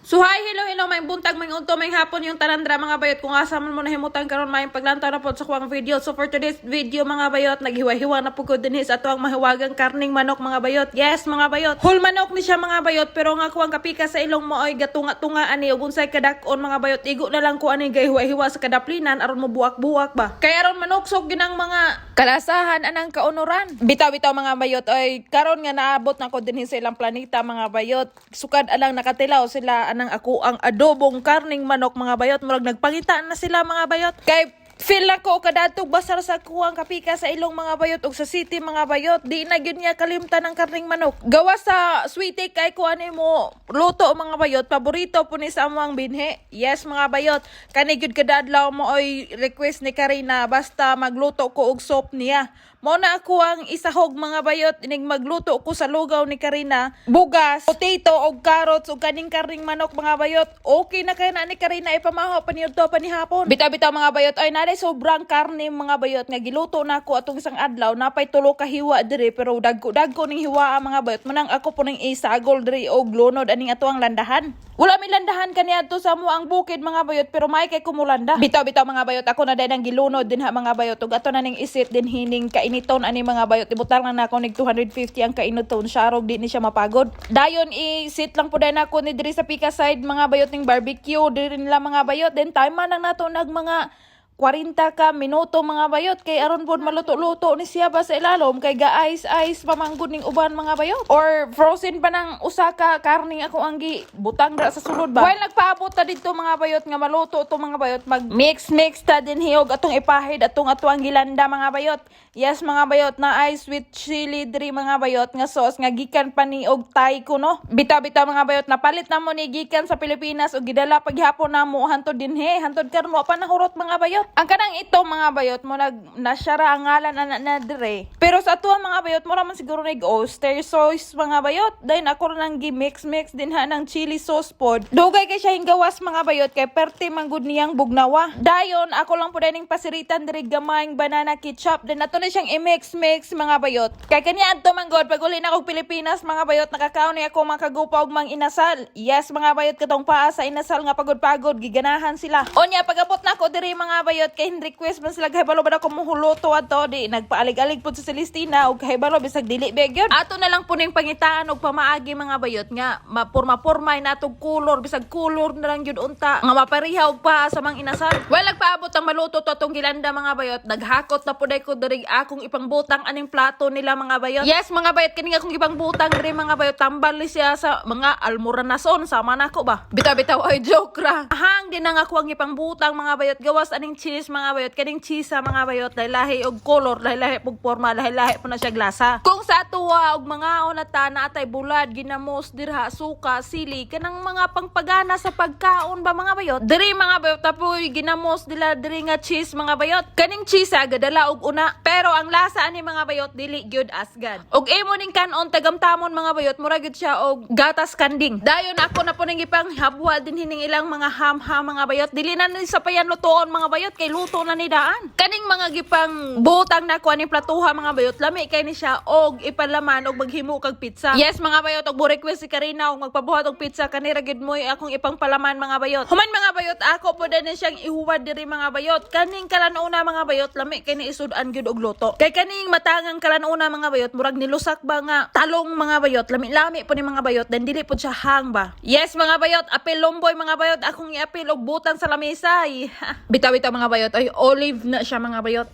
So hi, hello, hello, may buntag, may unto, may hapon yung tanan dra, mga bayot. Kung asa man mo nahimutan karon, may paglantaw na po sa kuwang video. So for today's video, mga bayot, naghiwa-hiwa na po ko dinhi sa ato ang mahiwagang karning manok, mga bayot. Yes, mga bayot. Whole manok ni siya, mga bayot, pero nga kuwang kapika sa ilong mo ay gatunga-tunga ani ug unsay kadak-on, mga bayot. Igo na lang ko ani gahiwa-hiwa sa kadaplinan aron mo buwak-buwak ba. Kay aron manuksok ginang mga kalasahan anang kaunoran. Bitaw-bitaw, mga bayot, ay karon nga naabot na ko dinhi sa ilang planeta, mga bayot. Sukad alang nakatilaw sila anang ako ang adobong karning manok, mga bayot. Murag nagpangita na sila, mga bayot. Kay feel na ko kadatog basar sa kuwang kapika sa ilong, mga bayot, ug sa city, mga bayot. Di na gyud niya kalimtan ang karning manok. Gawa sa sweetie kay ko ani mo luto, mga bayot, paborito po ni sa among binhi. Yes, mga bayot, kani gyud kadadlaw mo oy request ni Karina, basta magluto ko og soup niya. Mo na ako ang isahog, mga bayot, inig magluto ko sa lugaw ni Karina. Bugas, potato og carrots ug kaning karning manok, mga bayot. Okay na kay na ni Karina ipamaho pa niyo pa ni hapon. Bitaw-bitaw, mga bayot, ay naday sobrang karne, mga bayot, nga giluto na ako atong isang adlaw, napay tulo ka hiwa diri, pero dagko-dagko ning hiwa, mga bayot. Manang ako po ning isagol diri og lunod aning ato ang landahan. Wala mi landahan kaniadto sa mo ang bukid, mga bayot, pero may kay kumulanda. Bitaw-bitaw, mga bayot, ako na din ang gilunod din ha, mga bayot, ug ato na ning isit din hining kainiton ani, mga bayot. Ibutang lang nako nig 250 ang kainiton siya di ni siya mapagod. Dayon i-sit lang po din ako ni diri sa pika side, mga bayot, ning barbecue diri nila, mga bayot. Then time man lang nato nag mga 40 ka minuto, mga bayot, kay aron pod maluto-luto ni siya ba sa ilalom, kay ga ice ice pamanggod ning uban, mga bayot, or frozen pa ng usa ka karning ako ang gi butang ra sa sulod ba. While nagpaabot ta didto, mga bayot, nga maluto to, mga bayot, mag mix mix ta din hiyog atong ipahid atong ato ang gilanda, mga bayot. Yes, mga bayot, na ice with chili diri, mga bayot, nga sauce nga gikan pa ni og Thai ko no. Bitaw bitaw, mga bayot, napalit na mo ni gikan sa Pilipinas ug gidala paghapon namo hantod dinhi, hantod karon wa pa nahurot, mga bayot. Ang kanang ito, mga bayot, mo nag nasyara ang ngalan ana na dire, pero sa ato, mga bayot, mo man siguro nag oyster sauce, mga bayot. Dayon ako ra nang gi mix mix din ha ng chili sauce pod. Dugay kay siya hinggawas, mga bayot, kay perte man gud niyang bugnawa. Dayon ako lang po ning pasiritan diri gamayng banana ketchup, then ato na siyang i-mix mix, mga bayot, kay kaniya adto man god pag uli na kog Pilipinas, mga bayot, nakakaon ni ako makagupa og Mang Inasal. Yes, mga bayot, katong paa sa inasal nga pagod-pagod giganahan sila. Onya pagabot na ako diri, mga bayot, kay request man sila kahibalo ba na ko mohuluto adto, di nagpaalig-alig pud sa Celestina og kahibalo bisag dili ba gyud. Ato na lang po ning pangitaan og pamaagi, mga bayot, nga mapurma-purmay natog kolor, bisag kolor na lang gyud unta nga mapareha og pa sa Mang Inasal. Well, nagpaabot ang maluto to atong gilanda, mga bayot, naghakot na puday ko diri akong ipangbutang aning plato nila, mga bayot. Yes, mga bayot, kini akong ipangbutang diri, mga bayot, tambal ni siya sa mga almuranason sama nako ba. Bitaw bitaw, oy, joke ra. Hang din ang ako ang ipangbutang, mga bayot, gawas aning cheese, mga bayot. Kaning cheese sa mga bayot, lahi og color, lahi pug forma, lahi po na siya glasa. Kung sa atuwa og mga na ta na atay bulad, ginamos dirha, suka, sili, kanang mga pangpagana sa pagkaon ba, mga bayot. Diri, mga bayot, tapoy ginamos nila diri nga cheese, mga bayot. Kaning cheese ah, gadala og una, pero ang lasa ani, mga bayot, dili gyud asgad. Og imo ning kanon tagamtamon, mga bayot, mura gyud siya og gatas kanding. Dayon ako na po ning ipang habwa din hining ilang mga ham-ham, mga bayot. Dili na ni sa payan lutoon, mga bayot, kay luto na ni daan. Kaning mga gipang butang na ko aning platuha, mga bayot, lami kay ni siya og ipalaman og maghimo kag pizza. Yes, mga bayot, og mo request si Karina og magpabuhat og pizza, kanira gid mo akong ipangpalaman, mga bayot. Human, mga bayot, ako po din siyang ihuwad diri, mga bayot. Kaning kalanuna, mga bayot, lami kay ni isud-an gyud og luto. Kay kaning matangang kalanuna, mga bayot, murag nilusak ba nga talong, mga bayot, lami-lami po ni, mga bayot, then dili po siya hang ba. Yes, mga bayot, apil lomboy, mga bayot, akong iapil og butang sa lamesa. Ay, bitaw bitaw, mga bayot, ay olive na siya, mga bayot.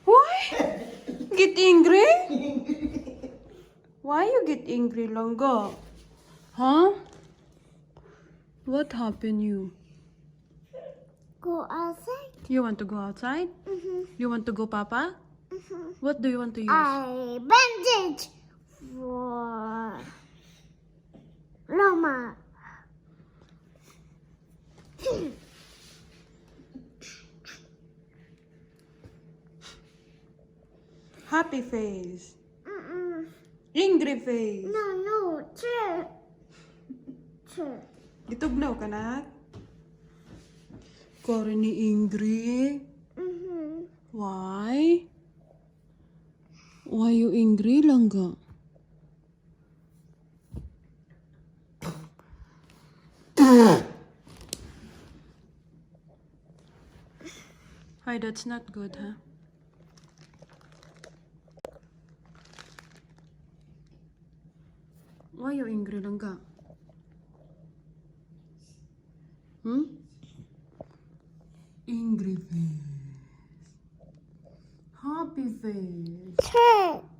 Why? Get angry? Why you get angry, Langga? Huh? What happened you? Go outside. You want to go outside? You want to go, Papa? What do you want to use? I bandage for Loma. Happy face. Mm-mm. Angry face. No, chair. Chair. Gitugnaw ka na? Kore ni angry. Why? Why you angry, Langga? Hi, that's not good, huh? Why you angry, Langga? Angry face. Happy face. Two.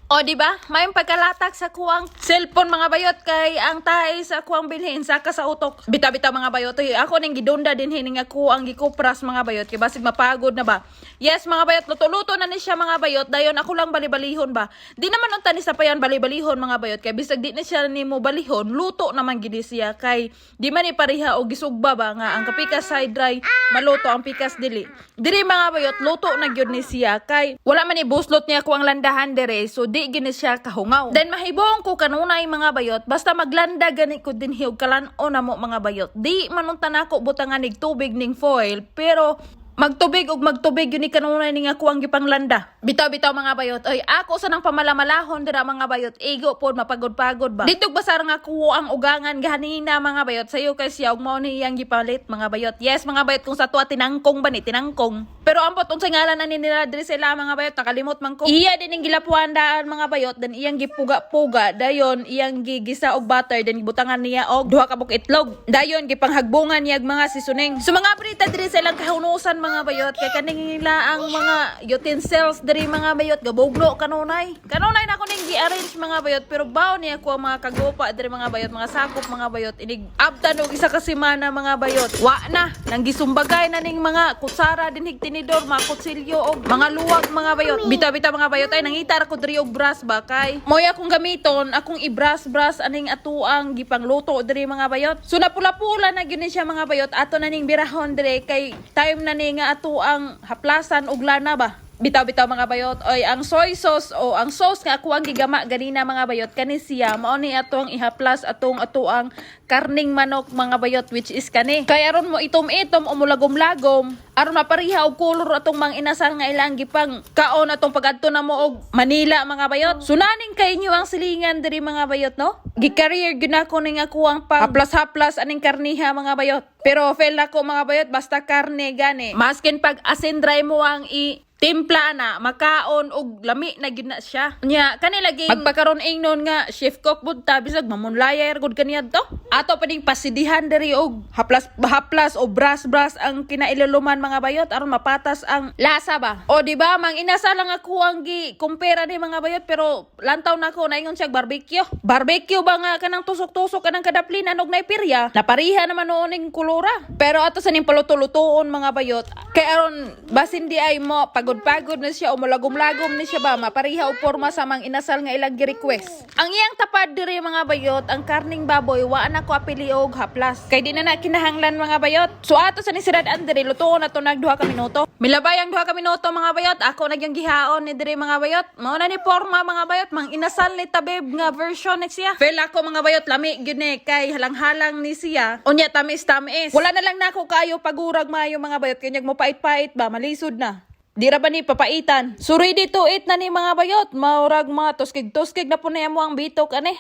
O, di ba? May pagkalatak sa kuwang cellphone, mga bayot, kay ang tae sa kuwang bilhin saka sa utok. Bita-bita, mga bayot. Oy, ako ning gidunda din hining ako ang gikupras, mga bayot, kay basig mapagod na ba. Yes, mga bayot, luto-luto na ni siya, mga bayot. Dayon ako lang bali-balihon ba. Di naman unta ni sa payan bali-balihon, mga bayot, kay bisag di na siya nimo balihon, luto naman gid siya kay di man ni pareha og gisugba ba nga ang kapikas side dry maluto ang pikas dili. Diri, mga bayot, luto na gyud ni siya kay wala man ni buslot niya ko ang landahan dire, so di gini siya kahungaw. Then mahibong ko kanunay, mga bayot, basta maglanda gani ko dinhi og kalan-on na mo, mga bayot. Di man unta nako butangan nig tubig ning foil, pero magtubig og magtubig yun ni kanunay ning ako ang gipanglanda. Bitaw-bitaw, mga bayot. Oy, ako sa nang pamalamalahon dira, mga bayot. Igo pod mapagod-pagod ba. Dito basar nga kuo ang ugangan ganina, mga bayot. Sayo kay siya og mao ni iyang gipalit, mga bayot. Yes, mga bayot, kung sa tuwa tinangkong ba ni tinangkong. Pero ambot unsay ngalan na ni nila diri sila, mga bayot, nakalimot man ko. Iya din ang gilapuan daan, mga bayot, then iyang gipuga-puga dayon iyang gigisa og butter, then gibutangan niya og duha ka buok itlog. Dayon gipanghagbungan niya og mga seasoning. So mga brita diri sa ilang kahunusan, mga bayot, kay kaning nila ang mga utensils diri, mga bayot, gabugno kanunay. Kanunay na ko ning gi-arrange, mga bayot, pero baw niya ko ang mga kagupa diri, mga bayot, mga sakop, mga bayot, inig abtan og isa ka semana, mga bayot. Wa na nang gisumbagay na ning mga kutsara dinhig tinidor, mga kutsilyo og mga luwag, mga bayot. Bitaw-bitaw, mga bayot, ay nangita ra ko diri og brush ba kay moy akong gamiton akong i-brush brush aning atuang gipangluto diri, mga bayot. So napula-pula na gyud ni siya, mga bayot, ato na ning birahon diri kay time na ni nga atuang haplasan og lana ba. Bitaw-bitaw, mga bayot, oy, ang soy sauce o ang sauce nga ako ang gigama ganina, mga bayot, kani siya mao ni atong ihaplas atong atuang karning manok, mga bayot, which is kani. Kay aron mo itom-itom o mulagom-lagom, aron mapariha og kolor atong mang inasal nga ilang gipang kaon atong pagadto na mo og Manila, mga bayot. Sunaning kay inyo ang silingan diri, mga bayot, no? Gi-career gyud nako ning ako ang pag haplas-haplas aning karniha, mga bayot. Pero fail ako, mga bayot, basta karne gani. Maskin pag asin dry mo ang i timpla na makaon og lami na gyud na siya. Nya kani lagi magpakaron ingnon nga chef cook bud ta bisag mamunlayay gud kaniya to. Ato pa ning pasidihan diri og haplas haplas o brush brush ang kinailuluman, mga bayot, aron mapatas ang lasa ba. O di ba mang inasa lang ako ang gi kumpara ni, mga bayot, pero lantaw na ko naingon siya barbecue. Barbecue ba nga kanang tusok-tusok kanang kadaplinan og naipirya. Napariha naman noon ning kulora. Pero ato sa ning paluto-lutoon, mga bayot, kay aron basin di ay mo pagod-pagod na siya o malagom-lagom ni siya ba, mapariha og porma sa mang inasal nga ilang gi-request. Ang iyang tapad diri, mga bayot, ang karning baboy, wa na ko apili og haplas. Kay di na na kinahanglan, mga bayot. So ato sa ni Sirad Andre, lutoon na to nag 2 ka minuto. Milabay ang 2 ka minuto, mga bayot, ako na yung gihaon ni diri, mga bayot. Mao na ni porma, mga bayot, mang inasal ni tabib nga version ni siya. Feel ako, mga bayot, lami gyud ni kay halang-halang ni siya. Unya tamis-tamis. Wala na lang nako kayo pagurag maayo, mga bayot, kanyag mo pait-pait ba, malisod na. Di ra ba ni papaitan? So ready to eat na ni, mga bayot. Maurag mga tuskig-tuskig na po na mo ang bitok ane.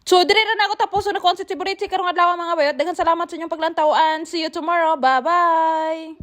So dire ra na ako tapos na concept si Buritsi karong adlaw, mga bayot. Daghang salamat sa inyong paglantaw and see you tomorrow. Bye bye.